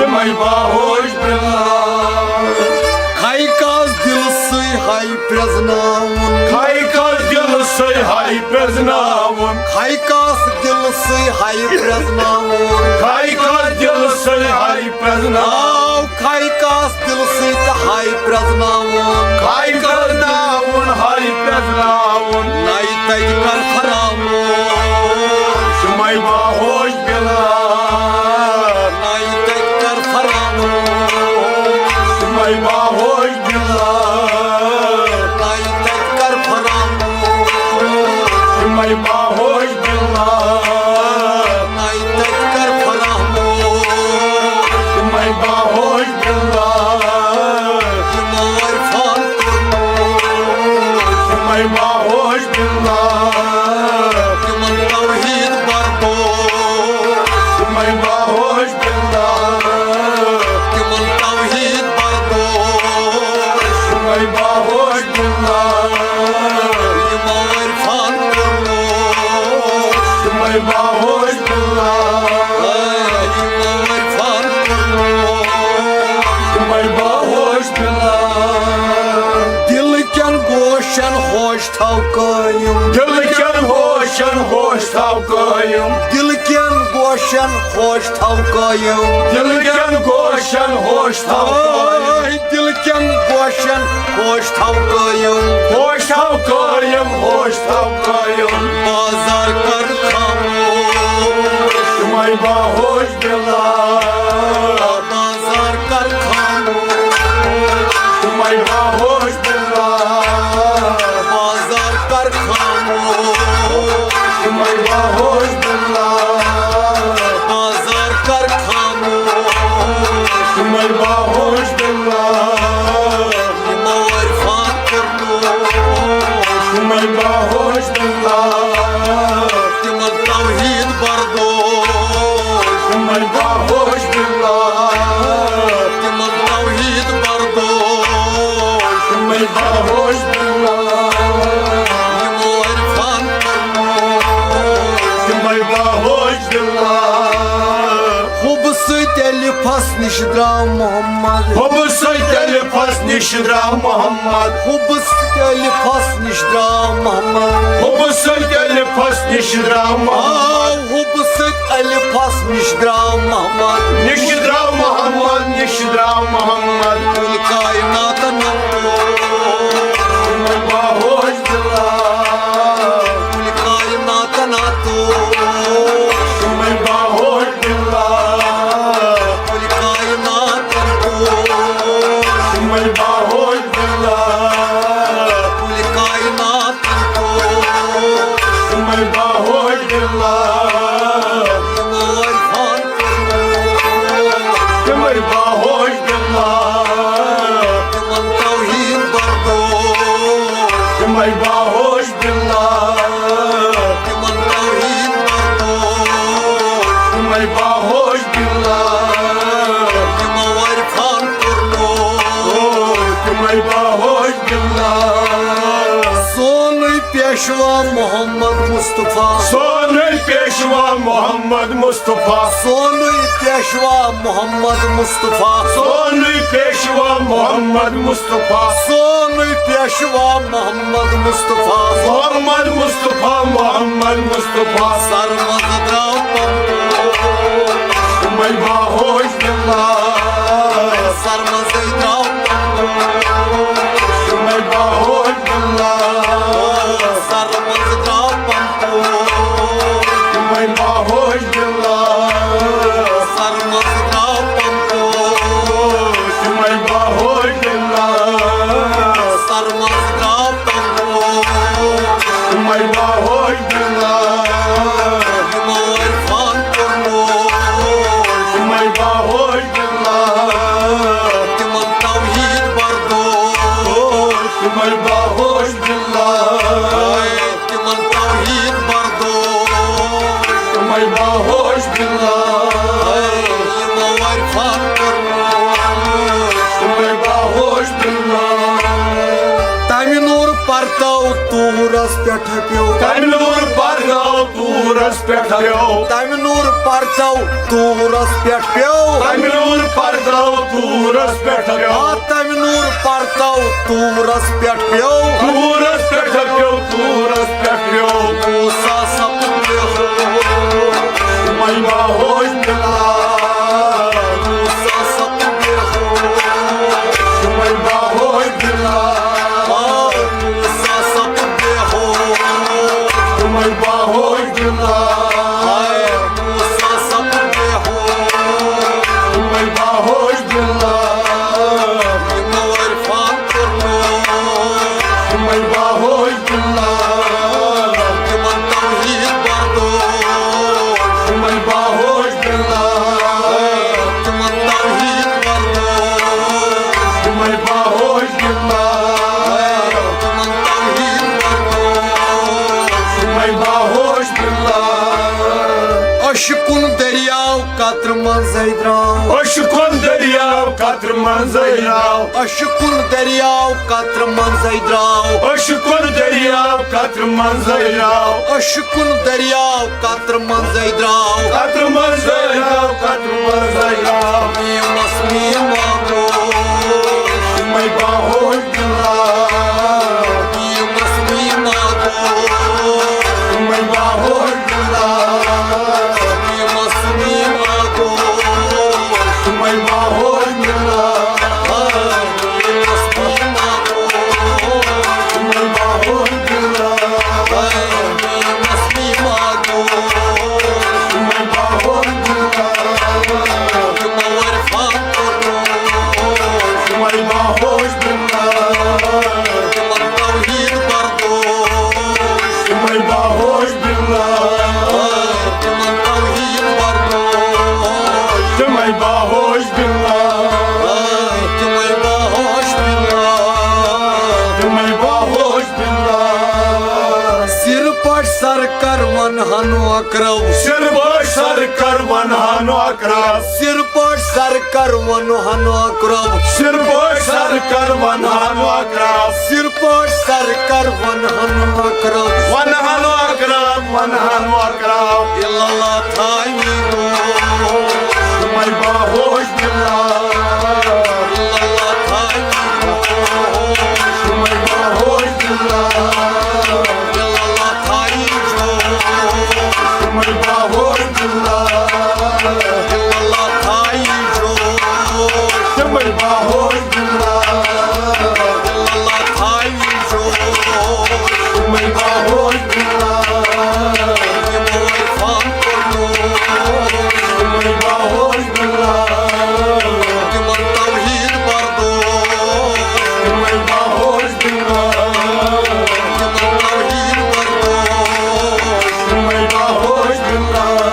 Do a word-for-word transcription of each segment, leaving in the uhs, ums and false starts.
تِمے باہوش بِلال۔ کھے کاس دِلہٕ سٕے ہاے پرٛزناوُن۔ کھے کاس دِلہٕ سٕے ہاے پرٛزناوُن۔ کھے کاس دِلہٕ سٕے ہاے پرٛزناوُن۔ کھے کاس دِلہٕ سٕے ہاے پرٛزناوُن۔ کھے کاس دِلہٕ سٕے تہٕ ہاے پرٛزناوُن۔ کھے پرٛزناوُن، ہاے پرٛزناوُن۔ نَے تَتہِ کَر فراموش۔ تِمے باہوش بِلال۔ نَے تَتہِ کَر فراموش۔ تِمے باہوش بِلال۔ نَے تَتہِ کَر فراموش۔ تِمے باہوش بِلال۔ نَے تَتہِ کَر فراموش۔ تِمے باہوش بِلال۔ یِمو عرفان کوٚرمُت۔ تِمے باہوش بِلال۔ تِمن توحیٖد بردوش۔ تِمے باہوش بِلال۔ تِمن توحیٖد بردوش۔ تِمے باہوش بِلال۔ یِمو عرفان کوٚرمُت۔ تِمے باہوش بِلال۔ یِمو عرفان کوٚرمُت۔ تِمے باہوش بِلال۔ دِلہٕ کٮ۪ن گوشن ہوش تھاو قٲیِم۔ دِلہٕ کٮ۪ن گوشن ہوش تھاو قٲیِم۔ دِلہٕ کٮ۪ن گوشن ہوش تھاو قٲیِم۔ دِلہٕ کٮ۪ن گوشن ہوش تھاو قٲیِم۔ آے دِلہٕ کٮ۪ن گوشن ہوش تھاو قٲیِم۔ ہوش تھاو قٲیِم، ہوش تھاو قٲیِم۔ بازار کر خاموش۔ تِمے باہوش بِلال۔ بازار کر خاموش۔ تِمے باہوش بِلال۔ بازار کر خاموش۔ تِمے باہوش بِلال۔ بازار کر خاموش۔ تِمے باہوش بِلال۔ یِمو عرفان کوٚرمُت۔ تِمے باہوش بِلال۔ تِمن توحیٖد بردوش۔ تِمے باہوش بِلال۔ تِمن توحیٖد بردوش۔ تِمے باہوش بِلال۔ یِمو عرفان کوٚرمُت۔ تِمے باہوش بِلال۔ حُبہٕ سۭتۍ الفس نِش درٛاو محمد۔ حُبہٕ سۭتۍ الفس نِش درٛاو محمد۔ حُبہٕ سۭتۍ الفس نِش درٛاو محمد۔ حُبہٕ سۭتۍ الفس نِش درٛاو محمد۔ آو حُبہٕ سۭتۍ الفس نِش درٛاو محمد۔ نِش درٛاو محمد، نِش درٛاو محمد۔ کُل کائناتن تِمے باہوش بِلال۔ کُل کائناتن تِمے باہوش بِلال۔ کُل کائناتن تِمے باہوش بِلال۔ کُل کائناتن تِمے باہوش بِلال۔ یِمو عرفان کوٚرمُت۔ تِمے باہوش بِلال۔ تِمن توحیٖد بردوش۔ تِمے باہوش بِلال۔ تِمن توحیٖد بردوش۔ تِمے باہوش بِلال۔ یِمو عرفان کوٚرمُت۔ تِمے باہوش بِلال۔ سونُے پیشوا محمد مصطفیٰ۔ سونُے پیشوا محمد مصطفیٰ۔ سونُے پیشوا محمد مصطفیٰ۔ سونُے پیشوا محمد مصطفیٰ۔ سونُے پیشوا محمد مصطفیٰ۔ محمد مصطفیٰ، محمد مصطفیٰ۔ سر منٛز درٛاو پمپوش۔ تِمے باہوش بِلال۔ سر منٛزٕے درٛاو پمپوش۔ تِمے باہوش بِلال۔ سر منٛز درٛاو پمپوش۔ تِمے باہوش بِلال۔ سر منٛز درٛاو پمپوش۔ تِمے باہوش بِلال۔ سر منٛز درٛاو پمپوش۔ تِمے باہوش بِلال۔ یِمو عرفان کوٚرمُت۔ تِمے باہوش بِلال۔ تِمن توحیٖد بردوش۔ تِمے باہوش بِلال۔ تِمن توحیٖد بردوش۔ تِمے باہوش بِلال۔ یِمو عرفان کوٚرمُت۔ تِمے باہوش بِلال۔ تَمہِ نوٗر پرتاو طوٗرس پٮ۪ٹھ پیوٚو۔ تَمہِ نوٗر پرتاو طوٗرس پٮ۪ٹھ پیوٚو۔ تَمہِ نوٗر پرتو تورس پٮ۪ٹھ پیوٚو۔ تَمہِ نوٗر پرتو تورس پٮ۪ٹھ پیوٚو۔ آ، تَمہِ نوٗر پرتو تورس پٮ۪ٹھ پیوٚو۔ تورس پٮ۪ٹھ پیوٚو، تورس پٮ۪ٹھ پیوٚو۔ موسیٰ سپُد بے ہوش۔ تِمے باہوش بِلال۔ موسیٰ سپُد بے ہوش۔ تِمے باہوش بِلال۔ آ، موسیٰ سپُد بے ہوش۔ تِمے باہوش بِلال۔ موسیٰ سپُد بے ہوش۔ تِمے باہوش بِلال۔ یِمو عرفان کوٚرنوو۔ تِمے باہوش بِلال۔ تِمن توحیٖد بردوش۔ تِمے باہوش بِلال۔ تِمن توحیٖد بردوش۔ تِمے باہوش بِلال۔ تِمن توحیٖد بردوش۔ تِمے باہوش بِلال۔ اشکُن دٔریاو قطرٕ منٛزے درٛاو۔ اشکُن دٔریاو قطرٕ منٛزے درٛاو۔ اشکُن دٔریاو قطرٕ منٛزے درٛاو۔ اشکُن دٔریاو قطرٕ منٛزے درٛاو۔ اشکُن دٔریاو قطرٕ منٛزے درٛاو۔ قطرٕ منٛزے درٛاو، قطرٕ منٛزے درٛاو۔ یِمس میٖما دوش۔ تِمے باہوش بِلال۔ یِمس میٖما دوش۔ تِمے باہوش بِلال۔ یِمس میٖما دوش۔ تِمے باہوش بِلال۔ یِمس میٖما دوش۔ تِمے باہوش بِلال۔ یِمس میٖما دوش۔ تِمے باہوش بِلال۔ یِمو عرفان کوٚرنوش۔ تِمے باہوش بِلال۔ تِمن توحیٖد بردوش۔ تِمے باہوش بِلال۔ تِمن توحیٖد بردوش۔ تِمے باہوش بِلال۔ تِمے باہوش بِلال۔ تِمے باہوش بِلال۔ سِر پٲٹھۍ سر کر ونہٕ ہن اقرب۔ سِر پٲٹھۍ سر کر ونہٕ ہن اقرب۔ سِر پٲٹھۍ سر کر ونہٕ ہن اقرب۔ سِر پٲٹھۍ سر کر ونہٕ ہن اقرب۔ سِر پٲٹھۍ سر کر ونہٕ ہن اقرب۔ ونہٕ ہن اقرب، ونہٕ ہن اقرب۔ الا اللہ تھاوی دوش۔ تِمے باہوش بِلال۔ الا اللہ تھاوی دوش۔ تِمے باہوش بِلال۔ الا اللہ تھاوی دوش۔ تِمے باہوش بِلال۔ الا اللہ تھاوی دوش۔ تِمے باہوش بِلال۔ الا اللہ تھاوی دوش۔ تِمے باہوش بِلال۔ یِمو عرفان کوٚرنوش۔ تِمے باہوش بِلال۔ تِمن توحیٖد بردوش۔ تِمے باہوش بِلال۔ تِمن توحیٖد بردوش۔ تِمے باہوش بِلال۔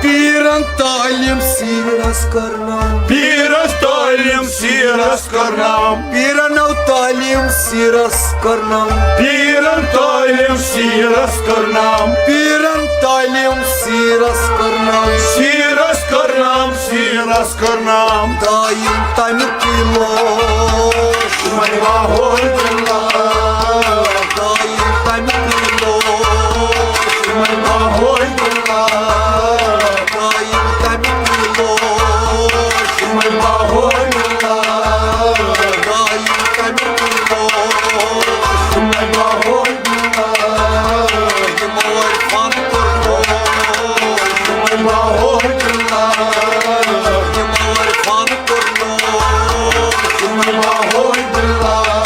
پیٖرن تعلیٖم سیٖرس کٔر نام۔ پیٖرن تعلیٖم سیٖرس کٔر نام۔ پیٖرنو تعلیٖم سیٖرس کٔر نام۔ پیٖرن تعلیٖم سیٖرس کٔر نام۔ پیٖرن تعلیٖم سیٖرس کٔر نام۔ سیٖرس کٔر نام، سیٖرس کٔر نام۔ دایِم تَمیُکُے لوش۔ تِمے باہوش بِلال۔ دایِم تَمیُکُے لوش۔ تِمے باہوش بِلال۔ دایِم تَمیُکُے لوش۔ تِمے باہوش بِلال۔ دایِم تَمیُکُے لوش۔ تِمے باہوش بِلال۔ یِمو عرفان کوٚرنوش۔ تِمے باہوش بِلال۔ یِمو عرفان کوٚرنوش۔ تِمے باہوش بِلال۔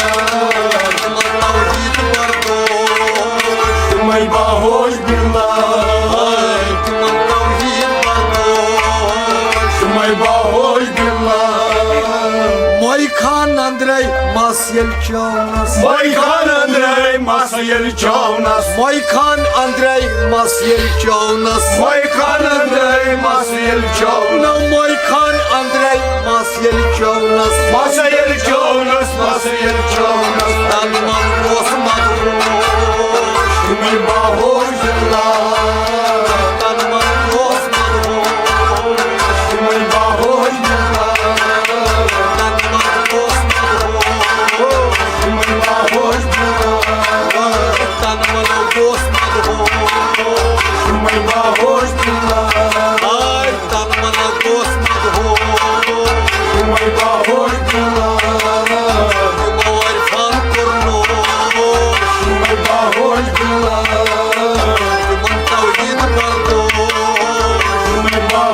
تِمن توحیٖد بردوش۔ تِمے باہوش بِلال۔ تِمن توحیٖد بردوش۔ تِمے باہوش بِلال۔ مۄے خان أنٛدرَے مَس ییٚلہِ چٲونَس۔ مۄے خان أنٛدرَے مَس ییٚلہِ چٲونَس۔ مۄے خان أنٛدرَے مَس ییٚلہِ چٲونَس۔ مۄے خان أنٛدرَے مَس ییٚلہِ چٲونَس۔ نہ مۄے خان أنٛدرَے مَس ییٚلہِ چٲونَس۔ مَس ییٚلہِ چٲونَس، مَس ییٚلہِ چٲونَس۔ تَنہٕ منٛز اوس مدہوش۔ تِمے باہوش بِلال۔ تَنہٕ منٛز اوس مدہوش۔ تِمے باہوش بِلال۔ تَنہٕ منٛز اوس مدہوش۔ تِمے باہوش بِلال۔ تَنہٕ منٛز اوس مدہوش۔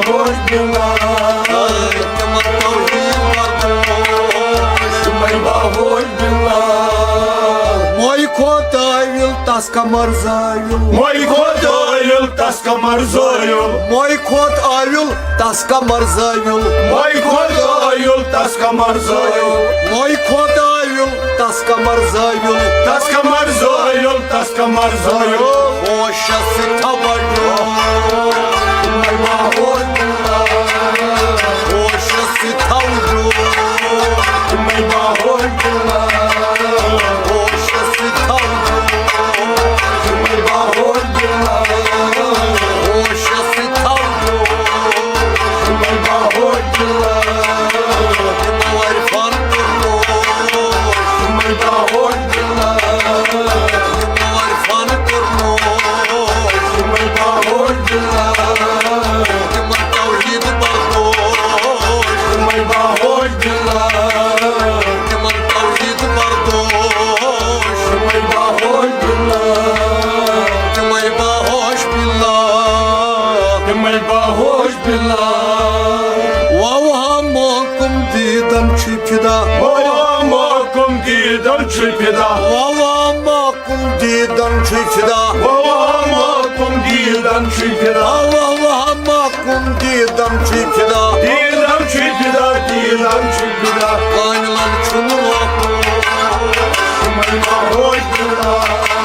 مے باہوش بِلال۔ مے کھوت عٲوِل تس کمر زٲوِل۔ مے کھوت عٲوِل تس کمر زٲوِل۔ مے کھوت عٲوِل تس کمر زٲوِل۔ مے کھوت عٲوِل تس کمر زٲوِل۔ مے کھوت عٲوِل تس کمر زٲوِل۔ تس کمر زٲوِل، تس کمر زٲوِل۔ ہوشس سۭتۍ تھاو بڑو۔ مے باہوش بِلال۔ ہوشس سۭتۍ تھاو بڑو۔ مے باہوش بِلال۔ ہوشس سۭتۍ تھاو بڑو۔ مے باہوش بِلال۔ ہوشس سۭتۍ تھاو بڑو۔ مے باہوش بِلال۔ تِمو عرفان کوٚرمُت۔ مے باہوش بِلال۔ تِمو عرفان کوٚرمُت۔ مے باہوش بِلال۔ تِمن توحید بردوش۔ مے باہوش بِلال۔ تِمن توحید بردوش۔ مے باہوش بِلال۔ تِمے باہوش بِلال۔ تِمے باہوش بِلال۔ واہ واہ ماکُم دیدن چھُ فدا۔ واہ واہ ماکُم دیدن چھُ فدا۔ واہ واہ ماکُم دیدن چھُ فدا۔ واہ واہ ماکُم دیدن چھُ فدا۔ واہ واہ ماکُم دیدن چھُ فدا۔ دیدن چھُ فدا، دیدن چھُ فدا۔ کاملن چھُنہٕ روکُن۔ مے باہوش بِلال۔